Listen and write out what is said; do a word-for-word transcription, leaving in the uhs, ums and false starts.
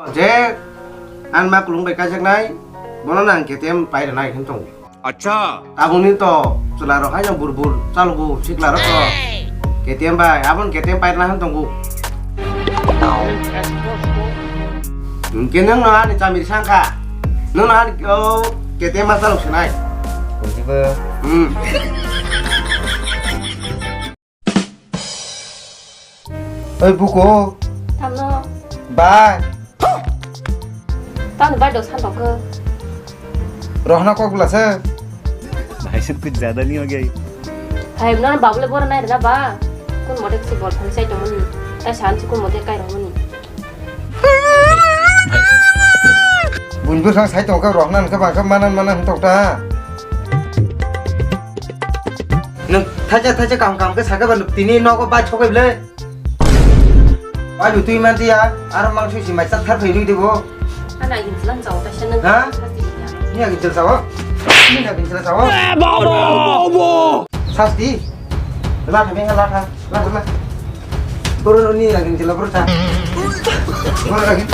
Je, ang ma kulung bai kaijaknai, bono nang K T M pai rwnai hwn tongo. Acha. Tabukni to chwla rok hai jang bur bur chalogo sikla rok to K T M bai, abon K T M pai rwna hwn tongo. Hwnkhe nwng no ani chamir sangkha, nwng no ani o K T M ma chalok sinai. Bujibo. Hmm. Oi buko. Tamno. Bai. Tamni bai do san rok. Rohna kok bla se. भाई साहब कुछ ज्यादा नहीं हो गया ये? Hai, no, babule bora nai rwna ba. Kun mote kisi bol phani sai tongmani. Tai san si kun mote kai rwmani. Buini bwsang sai tongkha, rohna hwnkhe bangkha manan manan hwn tongta. Nwng thaisa thaisa kaham kaham khe sakhe ba tini nogo bai sokoi bwle. Bai bo twi man tiya, aro mangso si mai chak thar phai nui de bo. Ana gin chlan chao ta shan. Ha? Ni agin chlan chao. Ni agin chlan chao. Sasti. La tha, la tha, la tha. Boro ni lagi ni jela boro ta. Boro lagi.